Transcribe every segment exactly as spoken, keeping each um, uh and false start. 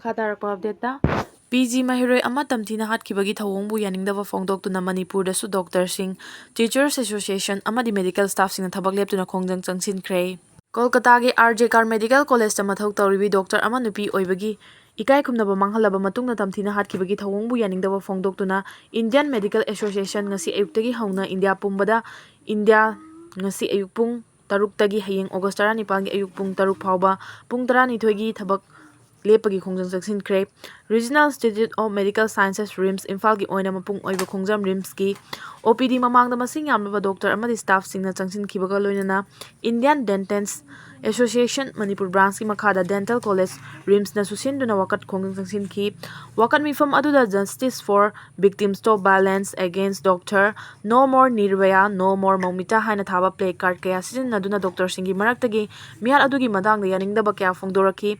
ꯃꯈꯥ ꯇꯥꯔꯛꯄ ꯑꯞꯗꯦꯠꯇ, P G ꯃꯍꯩꯔꯣꯏ ꯑꯃ ꯇꯝꯊꯤꯅ ꯍꯥꯠꯈꯤꯕꯒꯤ ꯊꯧꯑꯣꯡꯕꯨ ꯌꯥꯅꯤꯡꯗꯕ ꯐꯣꯡꯗꯣꯛꯇꯨꯅ ꯃꯅꯤꯄꯨꯔꯗꯁꯨ ꯗꯣꯛꯇꯔꯁꯤꯡ, ꯇꯤꯆꯔꯁ ꯑꯦꯁꯣꯁꯤꯌꯦꯁꯟ ꯑꯃꯗꯤ ꯃꯦꯗꯤꯀꯦꯜ ꯁ꯭ꯇꯥꯐꯁꯤꯡꯅ ꯊꯕꯛ ꯂꯦꯞꯇꯨꯅ ꯈꯣꯡꯖꯪ ꯆꯪꯁꯤꯟꯈ꯭ꯔꯦ꯫ ꯀꯣꯜꯀꯇꯥꯒꯤ ꯑꯥꯔ ꯖꯦ ꯀꯥꯔ ꯃꯦꯗꯤꯀꯦꯜ ꯀꯣꯂꯦꯖꯇ ꯃꯊꯧ ꯇꯧꯔꯤꯕꯤ ꯗꯣꯛꯇꯔ ꯑꯃ ꯅꯨꯄꯤ ꯑꯣꯏꯕꯒꯤ ꯏꯀꯥꯏ ꯈꯨꯝꯅꯕ ꯃꯥꯡꯍꯜꯂꯕ ꯃꯇꯨꯡꯗ ꯇꯝꯊꯤꯅ ꯍꯥꯠꯈꯤꯕꯒꯤ ꯊꯧꯑꯣꯡꯕꯨ ꯌꯥꯅꯤꯡꯗꯕ ꯐꯣꯡꯗꯣꯛꯇꯨꯅ ꯏꯟꯗꯤꯌꯟ ꯃꯦꯗꯤꯀꯦꯜ ꯑꯦꯁꯣꯁꯤꯌꯦꯁꯟ ꯉꯁꯤ ꯑꯌꯨꯛꯇꯒꯤ ꯍꯧꯅ ꯏꯟꯗꯤꯌꯥ ꯄꯨꯝꯕꯗ, ꯏꯟꯗꯤꯌꯥ ꯉꯁꯤ ꯑꯌꯨꯛ ꯄꯨꯡ ꯇꯔꯨꯛꯇꯒꯤ ꯍꯌꯦꯡ ꯑꯣꯒꯁ ꯇꯔꯥꯅꯤꯄꯥꯟꯒꯤ ꯑꯌꯨꯛ ꯄꯨꯡ ꯇꯔꯨꯛ ꯐꯥꯎꯕ ꯄꯨꯡ ꯇꯔꯥꯅꯤꯊꯣꯏꯒꯤ ꯊꯕꯛ ꯂꯦꯞꯄꯒꯤ ꯈꯣꯡꯖꯪ ꯆꯪꯁꯤꯟꯈ꯭ꯔꯦ꯫ Regional Institute of Medical Sciences, RIMS, ꯏꯝꯐꯥꯜꯒꯤ ꯑꯣꯏꯅ ꯃꯄꯨꯡ ꯑꯣꯏꯕ ꯈꯣꯡꯖꯪ ꯔꯤꯝꯁꯀꯤ ꯑꯣ ꯄꯤ ꯗꯤ ꯃꯃꯥꯡꯗ ꯃꯁꯤꯡ ꯌꯥꯝꯂꯕ ꯗꯣꯛꯇꯔ ꯑꯃꯗꯤ ꯁ꯭ꯇꯥꯐꯁꯤꯡꯅ ꯆꯪꯁꯤꯟꯈꯤꯕꯒ ꯂꯣꯏꯅꯅ ꯏꯟꯗꯤꯌꯟ ꯗꯦꯟꯇꯤꯁ ꯑꯦꯁꯣꯁꯤꯌꯦꯁꯟ ꯃꯅꯤꯄꯨꯔ ꯕ꯭ꯔꯥꯟꯁꯀꯤ ꯃꯈꯥꯗ ꯗꯦꯟꯇꯦꯜ ꯀꯣꯂꯦꯖ ꯔꯤꯝꯁꯅꯁꯨ ꯁꯤꯟꯗꯨꯅ ꯋꯥꯀꯠ ꯈꯣꯡꯖꯪ ꯆꯪꯁꯤꯟꯈꯤ꯫ ꯋꯥꯀꯠ ꯃꯤꯐꯝ ꯑꯗꯨꯗ Justice for Victims of Violence Against Doctor, No More Nirbhaya, No More Moumita ꯍꯥꯏꯅ ꯊꯥꯕ ꯄ꯭ꯂꯦ ꯀꯥꯔꯗ ꯀꯌꯥ ꯁꯤꯖꯤꯟꯅꯗꯨꯅ ꯗꯣꯛꯇꯔꯁꯤꯡꯒꯤ ꯃꯔꯛꯇꯒꯤ ꯃꯤꯍꯥꯠ ꯑꯗꯨꯒꯤ ꯃꯇꯥꯡꯗ ꯌꯥꯅꯤꯡꯗꯕ ꯀꯌꯥ ꯐꯣꯡꯗꯣꯔꯛꯈꯤ꯫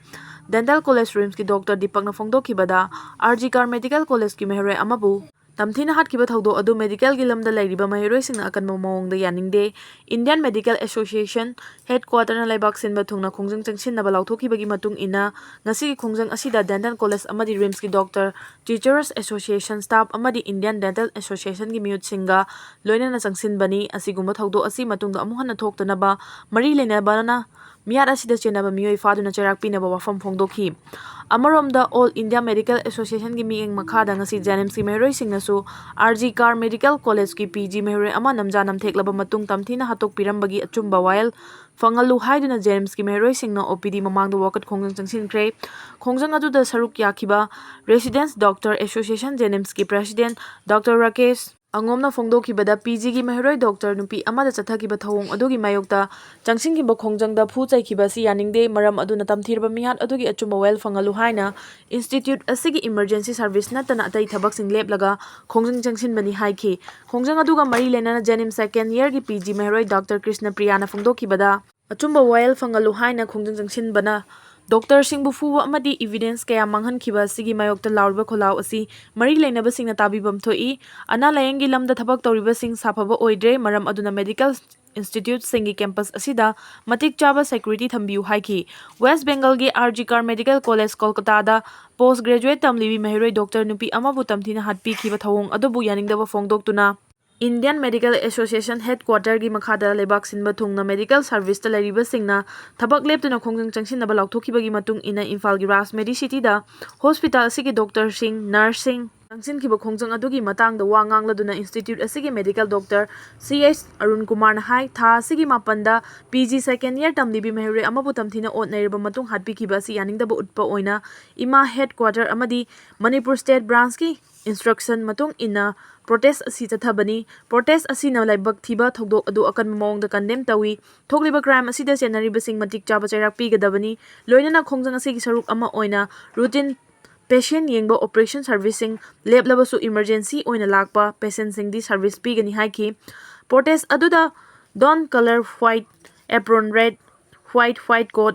ꯗꯦꯟꯇꯦꯜ ꯀꯣꯂꯦꯖ ꯔꯤꯝꯁꯀꯤ ꯗꯣꯛꯇꯔ ꯗꯤꯄꯛꯅ ꯐꯣꯡꯗꯣꯛꯈꯤꯕꯗ, ꯑꯥꯔ ꯖꯤ ꯀꯥꯔ ꯃꯦꯗꯤꯀꯦꯜ ꯀꯣꯂꯦꯖꯀꯤ ꯃꯍꯩꯔꯣꯏ ꯑꯃꯕꯨ ꯇꯝꯊꯤꯅ ꯍꯥꯠꯈꯤꯕ ꯊꯧꯗꯣꯛ ꯑꯗꯨ ꯃꯦꯗꯤꯀꯦꯜꯒꯤ ꯂꯝꯗ ꯂꯩꯔꯤꯕ ꯃꯍꯩꯔꯣꯏꯁꯤꯡꯅ ꯑꯀꯟꯕ ꯃꯑꯣꯡꯗ ꯌꯥꯅꯤꯡꯗꯦ꯫ ꯏꯟꯗꯤꯌꯟ ꯃꯦꯗꯤꯀꯦꯜ ꯑꯦꯁꯣꯁꯤꯌꯦꯁꯟ ꯍꯦꯗꯀ꯭ꯋꯥꯇꯔꯅ ꯂꯩꯕꯥꯛ ꯁꯤꯟꯕ ꯊꯨꯡꯅ ꯈꯣꯡꯖꯪ ꯆꯪꯁꯤꯟꯅꯕ ꯂꯥꯎꯊꯣꯛꯈꯤꯕꯒꯤ ꯃꯇꯨꯡ ꯏꯟꯅ, ꯉꯁꯤꯒꯤ ꯈꯣꯡꯖꯪ ꯑꯁꯤꯗ ꯗꯦꯟꯇꯦꯜ ꯀꯣꯂꯦꯖ ꯑꯃꯗꯤ ꯔꯤꯝꯁꯀꯤ ꯗꯣꯛꯇꯔ, ꯇꯤꯆꯔꯁ ꯑꯦꯁꯣꯁꯤꯌꯦꯁꯟ ꯁ꯭ꯇꯥꯐ ꯑꯃꯗꯤ ꯏꯟꯗꯤꯌꯟ ꯗꯦꯟꯇꯦꯜ ꯑꯦꯁꯣꯁꯤꯌꯦꯁꯟꯒꯤ ꯃꯤꯍꯨꯠꯁꯤꯡꯒ ꯂꯣꯏꯅꯅ ꯆꯪꯁꯤꯟꯕꯅꯤ꯫ ꯑꯁꯤꯒꯨꯝꯕ ꯊꯧꯗꯣꯛ ꯑꯁꯤ ꯃꯇꯨꯡꯗ ꯑꯃꯨꯛ ꯍꯟꯅ ꯊꯣꯛꯇꯅꯕ ꯃꯔꯤ ꯂꯩꯅꯕꯅ ꯃꯤꯍꯥꯠ ꯑꯁꯤꯗ ꯆꯦꯟꯅꯕ ꯃꯤꯑꯣꯏ ꯐꯥꯗꯨꯅ ꯆꯩꯔꯥꯛ ꯄꯤꯅꯕ ꯋꯥꯐꯝ ꯐꯣꯡꯗꯣꯛꯈꯤ꯫ ꯑꯃꯔꯣꯝꯗ, ꯑꯣꯜ ꯏꯟꯗꯤꯌꯥ ꯃꯦꯗꯤꯀꯦꯜ ꯑꯦꯁꯣꯁꯤꯌꯦꯁꯟꯒꯤ ꯃꯤꯠꯌꯦꯡ ꯃꯈꯥꯗ ꯉꯁꯤ ꯖꯦꯅꯤꯝꯁꯀꯤ ꯃꯍꯩꯔꯣꯏꯁꯤꯡꯅꯁꯨ ꯑꯥꯔ ꯖꯤ ꯀꯥꯔ ꯃꯦꯗꯤꯀꯦꯜ ꯀꯣꯂꯦꯖꯀꯤ ꯄꯤ ꯖꯤ ꯃꯍꯩꯔꯣꯏ ꯑꯃ ꯅꯝꯖꯥ ꯅꯝꯊꯦꯛꯂꯕ ꯃꯇꯨꯡ ꯇꯝꯊꯤꯅ ꯍꯥꯠꯇꯣꯛꯄꯤꯔꯝꯕꯒꯤ ꯑꯆꯨꯝꯕ ꯋꯥꯌꯦꯜ ꯐꯪꯍꯜꯂꯨ ꯍꯥꯏꯗꯨꯅ ꯖꯦꯅꯤꯝꯁꯀꯤ ꯃꯍꯩꯔꯣꯏꯁꯤꯡꯅ ꯑꯣ ꯄꯤ ꯗꯤ ꯃꯃꯥꯡꯗ ꯋꯥꯀꯠ ꯈꯣꯡꯖꯪ ꯆꯪꯁꯤꯟꯈ꯭ꯔꯦ꯫ ꯈꯣꯡꯖꯪ ꯑꯗꯨꯗ ꯁꯔꯨꯛ ꯌꯥꯈꯤꯕ ꯔꯦꯁꯤꯗꯦꯟꯁ ꯗꯣꯛꯇꯔ ꯑꯦꯁꯣꯁꯤꯌꯦꯁꯟ ꯖꯦꯅꯤꯝꯁꯀꯤ ꯄ꯭ꯔꯦꯁꯤꯗꯦꯟꯠ ꯗꯣꯛꯇꯔ ꯔꯥꯀꯦꯁ ꯑꯉꯣꯝꯅ ꯐꯣꯡꯗꯣꯛꯈꯤꯕꯗ, ꯄꯤ ꯖꯤꯒꯤ ꯃꯍꯩꯔꯣꯏ ꯗꯣꯛꯇꯔ ꯅꯨꯄꯤ ꯑꯃꯗ ꯆꯠꯊꯈꯤꯕ ꯊꯧꯑꯣꯡ ꯑꯗꯨꯒꯤ ꯃꯥꯌꯣꯛꯇ ꯆꯪꯁꯤꯟꯈꯤꯕ ꯈꯣꯡꯖꯪꯗ ꯐꯨ ꯆꯩꯈꯤꯕ ꯑꯁꯤ ꯌꯥꯅꯤꯡꯗꯦ, ꯃꯔꯝ ꯑꯗꯨꯅ ꯇꯝꯊꯤꯔꯕ ꯃꯤꯍꯥꯠ ꯑꯗꯨꯒꯤ ꯑꯆꯨꯝꯕ ꯋꯥꯌꯦꯜ ꯐꯪꯍꯜꯂꯨ ꯍꯥꯏꯅ ꯏꯟꯁꯇꯤꯇ꯭ꯌꯨꯠ ꯑꯁꯤꯒꯤ ꯏꯃꯔꯖꯦꯟꯁꯤ ꯁꯔꯚꯤꯁ ꯅꯠꯇꯅ ꯑꯇꯩ ꯊꯕꯛꯁꯤꯡ ꯂꯦꯞꯂꯒ ꯈꯣꯡꯖꯪ ꯆꯪꯁꯤꯟꯕꯅꯤ ꯍꯥꯏꯈꯤ꯫ ꯈꯣꯡꯖꯪ ꯑꯗꯨꯒ ꯃꯔꯤ ꯂꯩꯅꯅ ꯖꯦꯅꯤꯝꯁ ꯁꯦꯀꯦꯟꯗ ꯏꯌꯔꯒꯤ ꯄꯤ ꯖꯤ ꯃꯍꯩꯔꯣꯏ ꯗꯣꯛꯇꯔ ꯀ꯭ꯔꯤꯁꯅ ꯄ꯭ꯔꯤꯌꯥꯅ ꯐꯣꯡꯗꯣꯛꯈꯤꯕꯗ, ꯑꯆꯨꯝꯕ ꯋꯥꯌꯦꯜ ꯐꯪꯍꯜꯂꯨ ꯍꯥꯏꯅ ꯈꯣꯡꯖꯪ ꯆꯪꯁꯤꯟꯕꯅ ꯗꯣꯛꯇꯔꯁꯤꯡꯕꯨ ꯐꯨꯕ ꯑꯃꯗꯤ ꯏꯚꯤꯗꯦꯟꯁ ꯀꯌꯥ ꯃꯥꯡꯍꯟꯈꯤꯕ ꯑꯁꯤꯒꯤ ꯃꯥꯌꯣꯛꯇ ꯂꯥꯎꯔꯤꯕ ꯈꯣꯜꯂꯥꯎ ꯑꯁꯤ ꯃꯔꯤ ꯂꯩꯅꯕꯁꯤꯡꯅ ꯇꯥꯕꯤꯐꯝ ꯊꯣꯛꯏ꯫ ꯑꯅꯥ ꯂꯥꯌꯦꯡꯒꯤ ꯂꯝꯗ ꯊꯕꯛ ꯇꯧꯔꯤꯕꯁꯤꯡ ꯁꯥꯐꯕ ꯑꯣꯏꯗ꯭ꯔꯦ, ꯃꯔꯝ ꯑꯗꯨꯅ ꯃꯦꯗꯤꯀꯦꯜ ꯏꯟꯁꯇꯤꯇ꯭ꯌꯨꯠꯁꯤꯡꯒꯤ ꯀꯦꯝꯄꯁ ꯑꯁꯤꯗ ꯃꯇꯤꯛ ꯆꯥꯕ ꯁꯦꯀ꯭ꯌꯨꯔꯤꯇꯤ ꯊꯝꯕꯤꯌꯨ ꯍꯥꯏꯈꯤ꯫ ꯋꯦꯁ ꯕꯦꯡꯒꯜꯒꯤ R G Kar medical college ꯀꯣꯜꯀꯇꯥꯗ ꯄꯣꯁ ꯒ꯭ꯔꯦꯖꯨꯑꯦꯠ ꯇꯝꯂꯤꯕꯤ ꯃꯍꯩꯔꯣꯏ ꯗꯣꯛꯇꯔ ꯅꯨꯄꯤ ꯑꯃꯕꯨ ꯇꯝꯊꯤꯅ ꯍꯥꯠꯄꯤꯈꯤꯕ ꯊꯧꯑꯣꯡ ꯑꯗꯨꯕꯨ ꯌꯥꯅꯤꯡꯗꯕ ꯐꯣꯡꯗꯣꯛꯇꯨꯅ, ꯏꯟꯗꯤꯌꯟ ꯃꯦꯗꯤꯀꯦꯜ ꯑꯦꯁꯣꯁꯤꯌꯦꯁꯟ ꯍꯦꯗꯀ꯭ꯋꯥꯇꯔꯒꯤ ꯃꯈꯥꯗ ꯂꯩꯕꯥꯛ ꯁꯤꯟꯕ ꯊꯨꯡꯅ ꯃꯦꯗꯤꯀꯦꯜ ꯁꯔꯚꯤꯁꯇ ꯂꯩꯔꯤꯕꯁꯤꯡꯅ ꯊꯕꯛ ꯂꯦꯞꯇꯨꯅ ꯈꯣꯡꯖꯪ ꯆꯪꯁꯤꯟꯅꯕ ꯂꯥꯎꯊꯣꯛꯈꯤꯕꯒꯤ ꯃꯇꯨꯡ ꯏꯟꯅ ꯏꯝꯐꯥꯜꯒꯤ ꯔꯥꯖ ꯃꯦꯗꯤꯁꯤꯇꯤꯗ ꯍꯣꯁꯄꯤꯇꯥꯜ ꯑꯁꯤꯒꯤ ꯗꯣꯛꯇꯔꯁꯤꯡ, ꯅꯔꯁꯁꯤꯡ, ꯆꯪꯁꯤꯟꯈꯤꯕ ꯈꯣꯡꯖꯪ ꯑꯗꯨꯒꯤ ꯃꯇꯥꯡꯗ ꯋꯥ ꯉꯥꯡꯂꯗꯨꯅ ꯏꯟꯁꯇꯤꯇ꯭ꯌꯨꯠ ꯑꯁꯤꯒꯤ ꯃꯦꯗꯤꯀꯦꯜ ꯗꯣꯛꯇꯔ ꯁꯤ ꯑꯩꯆ ꯑꯔꯨꯟ ꯀꯨꯃꯥꯔꯅ ꯍꯥꯏ, ꯊꯥ ꯑꯁꯤꯒꯤ ꯃꯥꯄꯟꯗ ꯄꯤ ꯖꯤ ꯁꯦꯀꯦꯟ ꯏꯌꯔ ꯇꯝꯂꯤꯕꯤ ꯃꯍꯩꯔꯣꯏ ꯑꯃꯕꯨ ꯇꯝꯊꯤꯅ ꯑꯣꯠ ꯅꯩꯔꯕ ꯃꯇꯨꯡ ꯍꯥꯠꯄꯤꯈꯤꯕ ꯑꯁꯤ ꯌꯥꯅꯤꯡꯗꯕ ꯎꯠꯄ ꯑꯣꯏꯅ ꯏꯃꯥ ꯍꯦꯗꯀ꯭ꯋꯥꯇꯔ ꯑꯃꯗꯤ ꯃꯅꯤꯄꯨꯔ ꯁ꯭ꯇꯦꯠ ꯕ꯭ꯔꯥꯟꯁꯀꯤ ꯏꯟꯁꯇ꯭ꯔꯛꯁꯟ ꯃꯇꯨꯡ ꯏꯟꯅ ꯄ꯭ꯔꯣꯇꯦꯁ ꯑꯁꯤ ꯆꯠꯊꯕꯅꯤ꯫ ꯄ꯭ꯔꯣꯇꯦꯁ ꯑꯁꯤꯅ ꯂꯥꯏꯕꯛ ꯊꯤꯕ ꯊꯧꯗꯣꯛ ꯑꯗꯨ ꯑꯀꯟꯕ ꯃꯑꯣꯡꯗ ꯀꯟꯗꯦꯝ ꯇꯧꯏ꯫ ꯊꯣꯛꯂꯤꯕ ꯀ꯭ꯔꯥꯏꯝ ꯑꯁꯤꯗ ꯆꯦꯟꯅꯔꯤꯕꯁꯤꯡ ꯃꯇꯤꯛ ꯆꯥꯕ ꯆꯩꯔꯥꯛ ꯄꯤꯒꯗꯕꯅꯤ꯫ ꯂꯣꯏꯅꯅ ꯈꯣꯡꯖꯪ ꯑꯁꯤꯒꯤ ꯁꯔꯨꯛ ꯑꯃ ꯑꯣꯏꯅ ꯔꯨꯇꯤꯟ ꯄꯦꯁꯦꯟ ꯌꯦꯡꯕ ꯑꯣꯄꯔꯦꯁꯟ ꯁꯔꯚꯤꯁꯁꯤꯡ ꯂꯦꯞꯂꯕꯁꯨ ꯏꯃꯔꯖꯦꯟꯁꯤ ꯑꯣꯏꯅ ꯂꯥꯛꯄ ꯄꯦꯁꯦꯟꯁꯤꯡꯗꯤ ꯁꯔꯚꯤꯁ ꯄꯤꯒꯅꯤ ꯍꯥꯏꯈꯤ꯫ ꯄ꯭ꯔꯣꯇꯦꯁ ꯑꯗꯨꯗ "Don't color white apron red, white white coat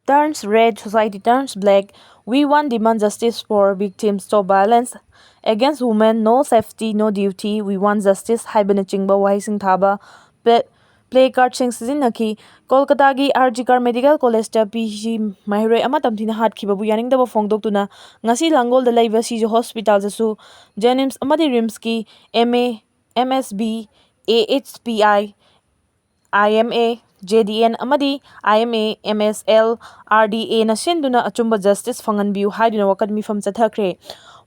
turns red, society turns black, we want demand justice for victims, stop violence against women, no safety, no duty, we want justice" ꯍꯥꯏꯕꯅꯆꯤꯡꯕ ꯋꯥꯍꯩꯁꯤꯡ ꯊꯥꯕ play play ꯀꯥꯔꯗꯁꯤꯡ ꯁꯤꯖꯤꯟꯅꯈꯤ꯫ ꯀꯣꯜꯀꯇꯥꯒꯤ R G Kar medical ꯀꯣꯂꯦꯖꯇ P G ꯃꯍꯩꯔꯣꯏ ꯑꯃ ꯇꯝꯊꯤꯅ ꯍꯥꯠꯈꯤꯕꯕꯨ ꯌꯥꯅꯤꯡꯗꯕ ꯐꯣꯡꯗꯣꯛꯇꯨꯅ ꯉꯁꯤ ꯂꯥꯡꯒꯣꯜꯗ ꯂꯩꯕ ꯁꯤꯖ ꯍꯣꯁꯄꯤꯇꯥꯜꯗꯁꯨ ꯖꯦꯅꯤꯝꯁ ꯑꯃꯗꯤ ꯔꯤꯝꯁꯀꯤ M A, M S B, A H P I, I M A, J D N ꯑꯃꯗꯤ I M A, M S L, R D ꯑꯦꯅ ꯁꯤꯟꯗꯨꯅ ꯑꯆꯨꯝꯕ ꯖꯁꯇꯤꯁ ꯐꯪꯍꯟꯕꯤꯌꯨ ꯍꯥꯏꯗꯨꯅ ꯋꯥꯀꯠ ꯃꯤꯐꯝ ꯆꯠꯊꯈ꯭ꯔꯦ꯫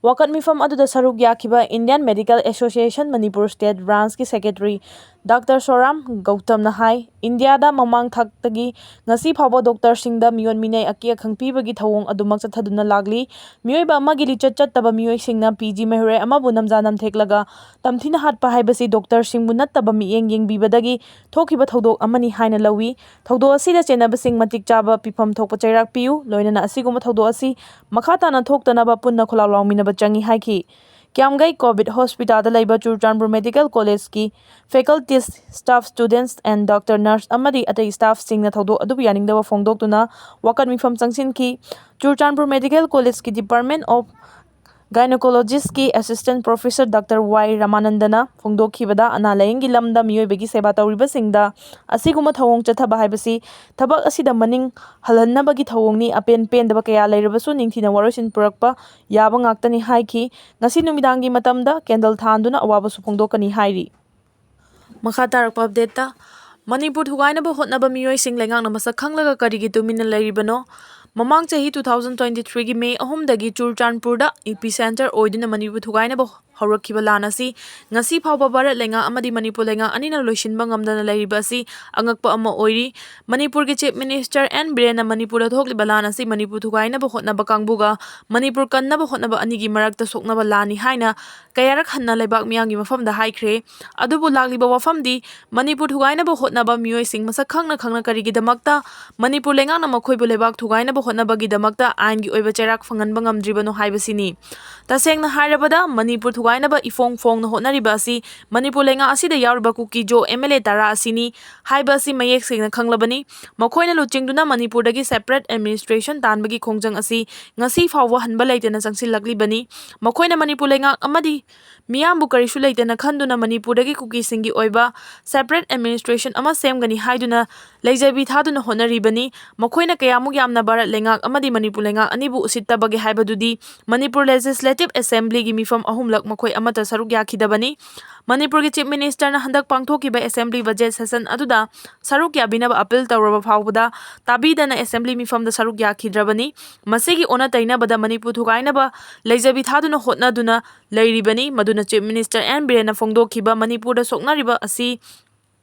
ꯋꯥꯀꯠ ꯃꯤꯐꯝ ꯑꯗꯨꯗ ꯁꯔꯨꯛ ꯌꯥꯈꯤꯕ Indian medical association Manipur state ꯕ꯭ꯔꯥꯟꯁꯀꯤ ꯁꯦꯀ꯭ꯔꯦꯇꯔꯤ ꯗꯥꯛꯇꯔ ꯁꯣꯔꯥꯝ ꯒꯧꯇꯝꯅ ꯍꯥꯏ, ꯏꯟꯗꯤꯌꯥꯗ ꯃꯃꯥꯡ ꯊꯥꯛꯇꯒꯤ ꯉꯁꯤ ꯐꯥꯎꯕ ꯗꯣꯛꯇꯔꯁꯤꯡꯗ ꯃꯤꯑꯣꯠ ꯃꯤꯅꯩ, ꯑꯀꯤ ꯑꯈꯪ ꯄꯤꯕꯒꯤ ꯊꯧꯑꯣꯡ ꯑꯗꯨꯃꯛ ꯆꯠꯊꯗꯨꯅ ꯂꯥꯛꯂꯤ꯫ ꯃꯤꯑꯣꯏꯕ ꯑꯃꯒꯤ ꯂꯤꯆꯠ ꯆꯠꯇꯕ ꯃꯤꯑꯣꯏꯁꯤꯡꯅ ꯄꯤ ꯖꯤ ꯃꯍꯩꯔꯣꯏ ꯑꯃꯕꯨ ꯅꯝꯖꯥ ꯅꯝꯊꯦꯛꯂꯒ ꯇꯝꯊꯤꯅ ꯍꯥꯠꯄ ꯍꯥꯏꯕꯁꯤ ꯗꯣꯛꯇꯔꯁꯤꯡꯕꯨ ꯅꯠꯇꯕ ꯃꯤꯠꯌꯦꯡ ꯌꯦꯡꯕꯤꯕꯗꯒꯤ ꯊꯣꯛꯈꯤꯕ ꯊꯧꯗꯣꯛ ꯑꯃꯅꯤ ꯍꯥꯏꯅ ꯂꯧꯏ꯫ ꯊꯧꯗꯣꯛ ꯑꯁꯤꯗ ꯆꯦꯟꯅꯕꯁꯤꯡ ꯃꯇꯤꯛ ꯆꯥꯕ ꯄꯤꯐꯝ ꯊꯣꯛꯄ ꯆꯩꯔꯥꯛ ꯄꯤꯌꯨ, ꯂꯣꯏꯅꯅ ꯑꯁꯤꯒꯨꯝꯕ ꯊꯧꯗꯣꯛ ꯑꯁꯤ ꯃꯈꯥ ꯇꯥꯅ ꯊꯣꯛꯇꯅꯕ ꯄꯨꯟꯅ ꯈꯣꯜꯂꯥꯎ ꯂꯥꯎꯃꯤꯟꯅꯕ ꯆꯪꯏ ꯍꯥꯏꯈꯤ꯫ ꯀ꯭ꯌꯥꯝꯒꯩ ꯀꯣꯚꯤꯗ ꯍꯣꯁꯄꯤꯇꯥꯜꯗ ꯂꯩꯕ ꯆꯨꯔꯆꯥꯟꯄꯨꯔ ꯃꯦꯗꯤꯀꯦꯜ ꯀꯣꯂꯦꯖꯀꯤ faculties, staff, students and doctor, nurse ꯑꯃꯗꯤ ꯑꯇꯩ staffꯁꯤꯡꯅ ꯊꯧꯗꯣꯛ ꯑꯗꯨꯕꯨ ꯌꯥꯅꯤꯡꯗꯕ ꯐꯣꯡꯗꯣꯛꯇꯨꯅ ꯋꯥꯀꯠ ꯃꯤꯐꯝ ꯆꯪꯁꯤꯟꯈꯤ꯫ ꯆꯨꯔꯆꯥꯟꯄꯨꯔ ꯃꯦꯗꯤꯀꯦꯜ ꯀꯣꯂꯦꯖꯀꯤ Department of Gynecologistꯀꯤ Assistant Professor Doctor Y ꯔꯃꯥꯅꯟꯗꯅ ꯐꯣꯡꯗꯣꯛꯈꯤꯕꯗ, ꯑꯅꯥ ꯂꯥꯌꯦꯡꯒꯤ ꯂꯝꯗ ꯃꯤꯑꯣꯏꯕꯒꯤ ꯁꯦꯕꯥ ꯇꯧꯔꯤꯕꯁꯤꯡꯗ ꯑꯁꯤꯒꯨꯝꯕ ꯊꯧꯑꯣꯡ ꯆꯠꯊꯕ ꯍꯥꯏꯕꯁꯤ ꯊꯕꯛ ꯑꯁꯤꯗ ꯃꯅꯤꯡ ꯍꯜꯍꯟꯅꯕꯒꯤ ꯊꯧꯑꯣꯡꯅꯤ꯫ ꯑꯄꯦꯟ ꯄꯦꯟꯗꯕ ꯀꯌꯥ ꯂꯩꯔꯕꯁꯨ ꯅꯤꯡꯊꯤꯅ ꯋꯥꯔꯣꯏꯁꯤꯟ ꯄꯨꯔꯛꯄ ꯌꯥꯕ ꯉꯥꯛꯇꯅꯤ ꯍꯥꯏꯈꯤ꯫ ꯉꯁꯤ ꯅꯨꯃꯤꯗꯥꯡꯒꯤ ꯃꯇꯝꯗ candle ꯊꯥꯟꯗꯨꯅ ꯑꯋꯥꯕꯁꯨ ꯐꯣꯡꯗꯣꯛꯀꯅꯤ ꯍꯥꯏꯔꯤ꯫ ꯃꯈꯥ ꯇꯥꯔꯛꯄ updateꯇ, ꯃꯅꯤꯄꯨꯔ ꯊꯨꯒꯥꯏꯅꯕ ꯍꯣꯠꯅꯕ ꯃꯤꯑꯣꯏꯁꯤꯡ ꯂꯩꯉꯥꯛꯅ ꯃꯁꯛ ꯈꯪꯂꯒ ꯀꯔꯤꯒꯤ ꯇꯨꯃꯤꯟꯅ ꯂꯩꯔꯤꯕꯅꯣ? ꯃꯃꯥꯡ ꯆꯍꯤ two thousand twenty threeꯒꯤ May ꯑꯍꯨꯝꯗꯒꯤ ꯆꯨꯔꯆꯥꯟꯄꯨꯔꯗ epicenter ꯑꯣꯏꯗꯨꯅ ꯃꯅꯤꯄꯨꯔ ꯊꯨꯒꯥꯏꯅꯕ ꯍꯧꯔꯛꯈꯤꯕ ꯂꯥꯟ ꯑꯁꯤ ꯉꯁꯤ ꯐꯥꯎꯕ ꯚꯥꯔꯠ ꯂꯩꯉꯥꯛ ꯑꯃꯗꯤ ꯃꯅꯤꯄꯨꯔ ꯂꯩꯉꯥꯛ ꯑꯅꯤꯅ ꯂꯣꯏꯁꯤꯟꯕ ꯉꯝꯗꯅ ꯂꯩꯔꯤꯕ ꯑꯁꯤ ꯑꯉꯛꯄ ꯑꯃ ꯑꯣꯏꯔꯤ꯫ ꯃꯅꯤꯄꯨꯔꯒꯤ Chief Minister N ꯕꯤꯔꯦꯟꯅ ꯃꯅꯤꯄꯨꯔꯗ ꯊꯣꯛꯂꯤꯕ ꯂꯥꯟ ꯑꯁꯤ ꯃꯅꯤꯄꯨꯔ ꯊꯨꯒꯥꯏꯅꯕ ꯍꯣꯠꯅꯕ ꯀꯥꯡꯕꯨꯒ ꯃꯅꯤꯄꯨꯔ ꯀꯟꯅꯕ ꯍꯣꯠꯅꯕ ꯑꯅꯤꯒꯤ ꯃꯔꯛꯇ ꯁꯣꯛꯅꯕ ꯂꯥꯟꯅꯤ ꯍꯥꯏꯅ ꯀꯌꯥꯔꯛ ꯍꯟꯅ ꯂꯩꯕꯥꯛ ꯃꯤꯌꯥꯝꯒꯤ ꯃꯐꯝꯗ ꯍꯥꯏꯈ꯭ꯔꯦ꯫ ꯑꯗꯨꯕꯨ ꯂꯥꯛꯂꯤꯕ ꯋꯥꯐꯝꯗꯤ ꯃꯅꯤꯄꯨꯔ ꯊꯨꯒꯥꯏꯅꯕ ꯍꯣꯠꯅꯕ ꯃꯤꯑꯣꯏꯁꯤꯡ ꯃꯁꯛ ꯈꯪꯅ ꯈꯪꯅ ꯀꯔꯤꯒꯤꯗꯃꯛꯇ ꯃꯅꯤꯄꯨꯔ ꯂꯩꯉꯥꯛꯅ ꯃꯈꯣꯏꯕꯨ ꯂꯩꯕꯥꯛ ꯊꯨꯒꯥꯏꯅꯕ ꯍꯣꯠꯅꯕꯒꯤꯗꯃꯛꯇ ꯑꯥꯏꯟꯒꯤ ꯑꯣꯏꯕ ꯆꯩꯔꯥꯛ ꯐꯪꯍꯟꯕ ꯉꯝꯗ꯭ꯔꯤꯕꯅꯣ ꯍꯥꯏꯕꯁꯤꯅꯤ꯫ ꯇꯁꯦꯡꯅ ꯍꯥꯏꯔꯕꯗ, ꯃꯅꯤꯄꯨꯔ ꯊꯨꯒꯥꯏꯅꯕ ꯏꯐꯣꯡ ꯐꯣꯡꯅ ꯍꯣꯠꯅꯔꯤꯕ ꯑꯁꯤ ꯃꯅꯤꯄꯨꯔ ꯂꯩꯉꯥꯛ ꯑꯁꯤꯗ ꯌꯥꯎꯔꯤꯕ ꯀꯨꯀꯤ-ꯖꯣ MLA ꯇꯔꯥ ꯑꯁꯤꯅꯤ ꯍꯥꯏꯕ ꯑꯁꯤ ꯃꯌꯦꯛ ꯁꯦꯡꯅ ꯈꯪꯂꯕꯅꯤ꯫ ꯃꯈꯣꯏꯅ ꯂꯨꯆꯤꯡꯗꯨꯅ ꯃꯅꯤꯄꯨꯔꯗꯒꯤ separate administration ꯇꯥꯟꯕꯒꯤ ꯈꯣꯡꯖꯪ ꯑꯁꯤ ꯉꯁꯤ ꯐꯥꯎꯕ ꯍꯟꯕ ꯂꯩꯇꯅ ꯆꯪꯁꯤꯜꯂꯛꯂꯤꯕꯅꯤ꯫ ꯃꯈꯣꯏꯅ ꯃꯅꯤꯄꯨꯔ ꯂꯩꯉꯥꯛ ꯑꯃꯗꯤ ꯃꯤꯌꯥꯝꯕꯨ ꯀꯔꯤꯁꯨ ꯂꯩꯇꯅ ꯈꯟꯗꯨꯅ ꯃꯅꯤꯄꯨꯔꯗꯒꯤ ꯀꯨꯀꯤꯁꯤꯡꯒꯤ ꯑꯣꯏꯕ separate administration ꯑꯃ ꯁꯦꯝꯒꯅꯤ ꯍꯥꯏꯗꯨꯅ ꯂꯩꯖꯕꯤ ꯊꯥꯗꯨꯅ ꯍꯣꯠꯅꯔꯤꯕꯅꯤ꯫ ꯃꯈꯣꯏꯅ ꯀꯌꯥꯃꯨꯛ ꯌꯥꯝꯅ ꯚꯥꯔꯠ ꯂꯩꯉꯥꯛ ꯑꯃꯗꯤ ꯃꯅꯤꯄꯨꯔ ꯂꯩꯉꯥꯛ ꯑꯅꯤꯕꯨ ꯎꯁꯤꯠꯇꯕꯒꯦ ꯍꯥꯏꯕꯗꯨꯗꯤ ꯃꯅꯤꯄꯨꯔ Legislative Assemblyꯒꯤ ꯃꯤꯐꯝ ꯑꯍꯨꯝꯂꯛ ꯃꯈꯣꯏ ꯑꯃꯠꯇ ꯁꯔꯨꯛ ꯌꯥꯈꯤꯗꯕꯅꯤ꯫ ꯃꯅꯤꯄꯨꯔꯒꯤ Chief Ministerꯅ ꯍꯟꯗꯛ ꯄꯥꯡꯊꯣꯛꯈꯤꯕ Assembly budget session ꯑꯗꯨꯗ ꯁꯔꯨꯛ ꯌꯥꯕꯤꯅꯕ appeal ꯇꯧꯔꯕ ꯐꯥꯎꯕꯗ ꯇꯥꯕꯤꯗꯅ Assembly ꯃꯤꯐꯝꯗ ꯁꯔꯨꯛ ꯌꯥꯈꯤꯗ꯭ꯔꯕꯅꯤ꯫ ꯃꯁꯤꯒꯤ ꯑꯣꯟꯅ ꯇꯩꯅꯕꯗ ꯃꯅꯤꯄꯨꯔ ꯊꯨꯒꯥꯏꯅꯕ ꯂꯩꯖꯕꯤ ꯊꯥꯗꯨꯅ ꯍꯣꯠꯅꯗꯨꯅ ꯂꯩꯔꯤꯕꯅꯤ꯫ ꯃꯗꯨꯅ Chief Minister N ꯕꯤꯔꯦꯟꯅ ꯐꯣꯡꯗꯣꯛꯈꯤꯕ ꯃꯅꯤꯄꯨꯔꯗ ꯁꯣꯛꯅꯔꯤꯕ ꯑꯁꯤ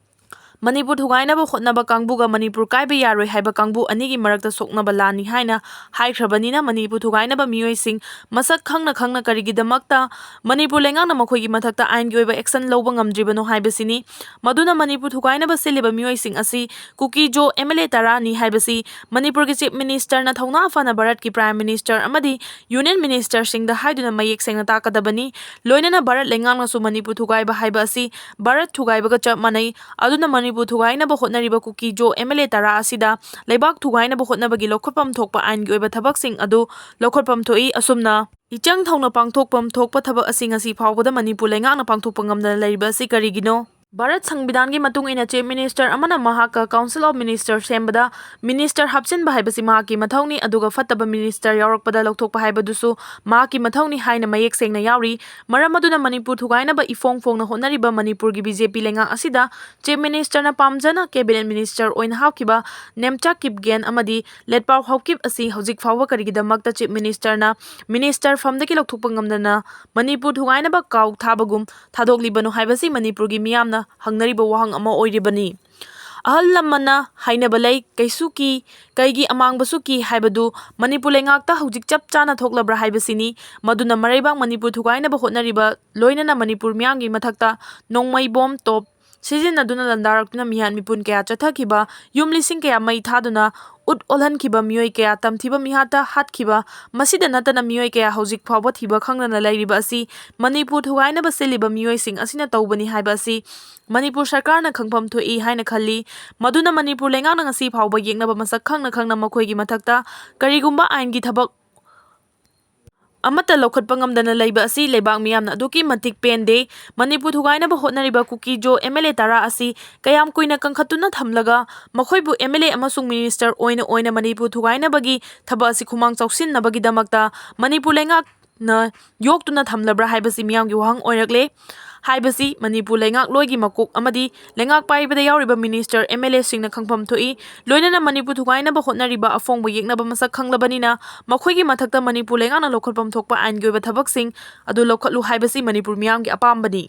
ꯃꯅꯤꯄꯨꯔ ꯊꯨꯒꯥꯏꯅꯕ ꯍꯣꯠꯅꯕ ꯀꯥꯡꯕꯨꯒ ꯃꯅꯤꯄꯨꯔ ꯀꯥꯏꯕ ꯌꯥꯔꯣꯏ ꯍꯥꯏꯕ ꯀꯥꯡꯕꯨ ꯑꯅꯤꯒꯤ ꯃꯔꯛꯇ ꯁꯣꯛꯅꯕ ꯂꯥꯟꯅꯤ ꯍꯥꯏꯅ ꯍꯥꯏꯈ꯭ꯔꯕꯅꯤꯅ, ꯃꯅꯤꯄꯨꯔ ꯊꯨꯒꯥꯏꯅꯕ ꯃꯤꯑꯣꯏꯁꯤꯡ ꯃꯁꯛ ꯈꯪꯅ ꯈꯪꯅ ꯀꯔꯤꯒꯤꯗꯃꯛꯇ ꯃꯅꯤꯄꯨꯔ ꯂꯩꯉꯥꯛꯅ ꯃꯈꯣꯏꯒꯤ ꯃꯊꯛꯇ ꯑꯥꯏꯟꯒꯤ ꯑꯣꯏꯕ action ꯂꯧꯕ ꯉꯝꯗ꯭ꯔꯤꯕꯅꯣ ꯍꯥꯏꯕꯁꯤꯅꯤ꯫ ꯃꯗꯨꯅ ꯃꯅꯤꯄꯨꯔ ꯊꯨꯒꯥꯏꯅꯕ ꯁꯤꯜꯂꯤꯕ ꯃꯤꯑꯣꯏꯁꯤꯡ ꯑꯁꯤ ꯀꯨꯀꯤ-ꯖꯣ MLA ꯇꯔꯥꯅꯤ ꯍꯥꯏꯕꯁꯤ ꯃꯅꯤꯄꯨꯔꯒꯤ Chief Ministerꯅ ꯊꯧꯅꯥ ꯐꯅ ꯚꯥꯔꯠꯀꯤ Prime Minister ꯑꯃꯗꯤ Union Ministerꯁꯤꯡꯗ ꯍꯥꯏꯗꯨꯅ ꯃꯌꯦꯛ ꯁꯦꯡꯅ ꯇꯥꯛꯀꯗꯕꯅꯤ꯫ ꯂꯣꯏꯅꯅ ꯚꯥꯔꯠ ꯂꯩꯉꯥꯛꯅꯁꯨ ꯃꯅꯤꯄꯨꯔ ꯊꯨꯒꯥꯏꯕ ꯍꯥꯏꯕ ꯑꯁꯤ ꯚꯥꯔꯠ ꯊꯨꯒꯥꯏꯕꯒ ꯆꯞ ꯃꯥꯟꯅꯩ꯫ ꯑꯗꯨꯅ ꯃꯅꯤꯄꯨꯔ ꯊꯨꯒꯥꯏꯅꯕ ꯍꯣꯠꯅꯔꯤꯕ ꯀꯨꯀꯤ-ꯖꯣ MLA ꯇꯔꯥ ꯑꯁꯤꯗ ꯂꯩꯕꯥꯛ ꯊꯨꯒꯥꯏꯅꯕ ꯍꯣꯠꯅꯕꯒꯤ ꯂꯧꯈꯠꯐꯝ ꯊꯣꯛꯄ ꯑꯥꯏꯟꯒꯤ ꯑꯣꯏꯕ ꯊꯕꯛꯁꯤꯡ ꯑꯗꯨ ꯂꯧꯈꯠꯐꯝ ꯊꯣꯛꯏ꯫ ꯑꯁꯨꯝꯅ ꯏꯆꯪ ꯊꯧꯅ ꯄꯥꯡꯊꯣꯛꯐꯝ ꯊꯣꯛꯄ ꯊꯕꯛ ꯑꯁꯤ ꯉꯁꯤ ꯐꯥꯎꯕꯗ ꯃꯅꯤꯄꯨꯔ ꯂꯩꯉꯥꯛꯅ ꯄꯥꯡꯊꯣꯛꯄ ꯉꯝꯗꯅ ꯂꯩꯔꯤꯕ ꯑꯁꯤ ꯀꯔꯤꯒꯤꯅꯣ? ꯚꯥꯔꯠ ꯁꯪꯕꯤꯙꯥꯟꯒꯤ ꯃꯇꯨꯡ ꯏꯟꯅ Chief Minister ꯑꯃꯅ ꯃꯍꯥꯛꯀ Council of Minister ꯁꯦꯝꯕꯗ Minister ꯍꯥꯞꯆꯤꯟꯕ ꯍꯥꯏꯕꯁꯤ ꯃꯍꯥꯛꯀꯤ ꯃꯊꯧꯅꯤ, ꯑꯗꯨꯒ ꯐꯠꯇꯕ Minister ꯌꯥꯎꯔꯛꯄꯗ ꯂꯧꯊꯣꯛꯄ ꯍꯥꯏꯕꯗꯨꯁꯨ ꯃꯍꯥꯛꯀꯤ ꯃꯊꯧꯅꯤ ꯍꯥꯏꯅ ꯃꯌꯦꯛ ꯁꯦꯡꯅ ꯌꯥꯎꯔꯤ꯫ ꯃꯔꯝ ꯑꯗꯨꯅ ꯃꯅꯤꯄꯨꯔ ꯊꯨꯒꯥꯏꯅꯕ ꯏꯐꯣꯡ ꯐꯣꯡꯅ ꯍꯣꯠꯅꯔꯤꯕ ꯃꯅꯤꯄꯨꯔꯒꯤ BJP ꯂꯩꯉꯥꯛ ꯑꯁꯤꯗ Chief Ministerꯅ ꯄꯥꯝꯖꯅ Cabinet Minister ꯑꯣꯏꯅ ꯍꯥꯞꯈꯤꯕ ꯅꯦꯝꯆꯥ ꯀꯤꯞꯒꯦꯟ ꯑꯃꯗꯤ ꯂꯦꯠꯄꯥꯎ ꯍꯥꯎꯀꯤꯞ ꯑꯁꯤ ꯍꯧꯖꯤꯛ ꯐꯥꯎꯕ ꯀꯔꯤꯒꯤꯗꯃꯛꯇ Chief Ministerꯅ Minister ꯐꯝꯗꯒꯤ ꯂꯧꯊꯣꯛꯄ ꯉꯝꯗꯅ ꯃꯅꯤꯄꯨꯔ ꯊꯨꯒꯥꯏꯅꯕ ꯀꯥꯎ ꯊꯥꯕꯒꯨꯝ ꯊꯥꯗꯣꯛꯂꯤꯕꯅꯣ ꯍꯥꯏꯕꯁꯤ ꯃꯅꯤꯄꯨꯔꯒꯤ ꯃꯤꯌꯥꯝꯅ ꯍꯪꯅꯔꯤꯕ ꯋꯥꯍꯪ ꯑꯃ ꯑꯣꯏꯔꯤꯕꯅꯤ꯫ ꯑꯍꯜ ꯂꯃꯟꯅ ꯍꯥꯏꯅꯕ ꯂꯩ, "ꯀꯩꯁꯨ ꯀꯤ, ꯀꯩꯒꯤ ꯑꯃꯥꯡꯕꯁꯨ ꯀꯤ" ꯍꯥꯏꯕꯗꯨ ꯃꯅꯤꯄꯨꯔ ꯂꯩꯉꯥꯛꯇ ꯍꯧꯖꯤꯛ ꯆꯞ ꯆꯥꯅ ꯊꯣꯛꯂꯕ꯭ꯔꯥ ꯍꯥꯏꯕꯁꯤꯅꯤ꯫ ꯃꯗꯨꯅ ꯃꯔꯩꯕꯥꯛ ꯃꯅꯤꯄꯨꯔ ꯊꯨꯒꯥꯏꯅꯕ ꯍꯣꯠꯅꯔꯤꯕ, ꯂꯣꯏꯅꯅ ꯃꯅꯤꯄꯨꯔ ꯃꯤꯌꯥꯝꯒꯤ ꯃꯊꯛꯇ ꯅꯣꯡꯃꯩ ꯕꯣꯝ ꯇꯣꯞ ꯁꯤꯖꯤꯟꯅꯗꯨꯅ ꯂꯥꯟꯗꯥꯔꯛꯇꯨꯅ ꯃꯤꯍꯥꯠ ꯃꯤꯄꯨꯟ ꯀꯌꯥ ꯆꯠꯊꯈꯤꯕ, ꯌꯨꯝ ꯂꯤꯁꯤꯡ ꯀꯌꯥ ꯃꯩ ꯊꯥꯗꯨꯅ ꯎꯠ ꯑꯣꯜꯍꯟꯈꯤꯕ, ꯃꯤꯑꯣꯏ ꯀꯌꯥ ꯇꯝꯊꯤꯕ ꯃꯤꯍꯥꯠꯇ ꯍꯥꯠꯈꯤꯕ, ꯃꯁꯤꯗ ꯅꯠꯇꯅ ꯃꯤꯑꯣꯏ ꯀꯌꯥ ꯍꯧꯖꯤꯛ ꯐꯥꯎꯕ ꯊꯤꯕ ꯈꯪꯗꯅ ꯂꯩꯔꯤꯕ ꯑꯁꯤ ꯃꯅꯤꯄꯨꯔ ꯊꯨꯒꯥꯏꯅꯕ ꯁꯤꯜꯂꯤꯕ ꯃꯤꯑꯣꯏꯁꯤꯡ ꯑꯁꯤꯅ ꯇꯧꯕꯅꯤ ꯍꯥꯏꯕ ꯑꯁꯤ ꯃꯅꯤꯄꯨꯔ ꯁꯔꯀꯥꯔꯅ ꯈꯪꯐꯝ ꯊꯣꯛꯏ ꯍꯥꯏꯅ ꯈꯜꯂꯤ꯫ ꯃꯗꯨꯅ ꯃꯅꯤꯄꯨꯔ ꯂꯩꯉꯥꯛꯅ ꯉꯁꯤ ꯐꯥꯎꯕ ꯌꯦꯛꯅꯕ ꯃꯁꯛ ꯈꯪꯅ ꯈꯪꯅ ꯃꯈꯣꯏꯒꯤ ꯃꯊꯛꯇ ꯀꯔꯤꯒꯨꯝꯕ ꯑꯥꯏꯟꯒꯤ ꯊꯕꯛ ꯑꯃꯠꯇ ꯂꯧꯈꯠꯄ ꯉꯝꯗꯅ ꯂꯩꯕ ꯑꯁꯤ ꯂꯩꯕꯥꯛ ꯃꯤꯌꯥꯝꯅ ꯑꯗꯨꯛꯀꯤ ꯃꯇꯤꯛ ꯄꯦꯟꯗꯦ꯫ ꯃꯅꯤꯄꯨꯔ ꯊꯨꯒꯥꯏꯅꯕ ꯍꯣꯠꯅꯔꯤꯕ ꯀꯨꯀꯤꯖꯣ MLA ꯇꯔꯥ ꯑꯁꯤ ꯀꯌꯥꯝ ꯀꯨꯏꯅ ꯀꯟꯈꯠꯇꯨꯅ ꯊꯝꯂꯒ ꯃꯈꯣꯏꯕꯨ MLA ꯑꯃꯁꯨꯡ Minister ꯑꯣꯏꯅ ꯑꯣꯏꯅ ꯃꯅꯤꯄꯨꯔ ꯊꯨꯒꯥꯏꯅꯕꯒꯤ ꯊꯕꯛ ꯑꯁꯤ ꯈꯨꯃꯥꯡ ꯆꯥꯎꯁꯤꯟꯅꯕꯒꯤꯗꯃꯛꯇ ꯃꯅꯤꯄꯨꯔ ꯂꯩꯉꯥꯛꯅ ꯌꯣꯛꯇꯨꯅ ꯊꯝꯂꯕ꯭ꯔꯥ ꯍꯥꯏꯕꯁꯤ ꯃꯤꯌꯥꯝꯒꯤ ꯋꯥꯍꯪ ꯑꯣꯏꯔꯛꯂꯦ ꯍꯥꯏꯕꯁꯤ ꯃꯅꯤꯄꯨꯔ ꯂꯩꯉꯥꯛꯂꯣꯏꯒꯤ ꯃꯀꯣꯛ ꯑꯃꯗꯤ ꯂꯩꯉꯥꯛ ꯄꯥꯏꯕꯗ ꯌꯥꯎꯔꯤꯕ Minister, MLAꯁꯤꯡꯅ ꯈꯪꯐꯝ ꯊꯣꯛꯏ꯫ ꯂꯣꯏꯅꯅ ꯃꯅꯤꯄꯨꯔ ꯊꯨꯒꯥꯏꯅꯕ ꯍꯣꯠꯅꯔꯤꯕ ꯑꯐꯣꯡꯕ ꯌꯦꯛꯅꯕ ꯃꯁꯛ ꯈꯪꯂꯕꯅꯤꯅ ꯃꯈꯣꯏꯒꯤ ꯃꯊꯛꯇ ꯃꯅꯤꯄꯨꯔ ꯂꯩꯉꯥꯛꯅ ꯂꯧꯈꯠꯐꯝ ꯊꯣꯛꯄ ꯑꯥꯏꯟꯒꯤ ꯑꯣꯏꯕ ꯊꯕꯛꯁꯤꯡ ꯑꯗꯨ ꯂꯧꯈꯠꯂꯨ ꯍꯥꯏꯕꯁꯤ ꯃꯅꯤꯄꯨꯔ ꯃꯤꯌꯥꯝꯒꯤ ꯑꯄꯥꯝꯕꯅꯤ꯫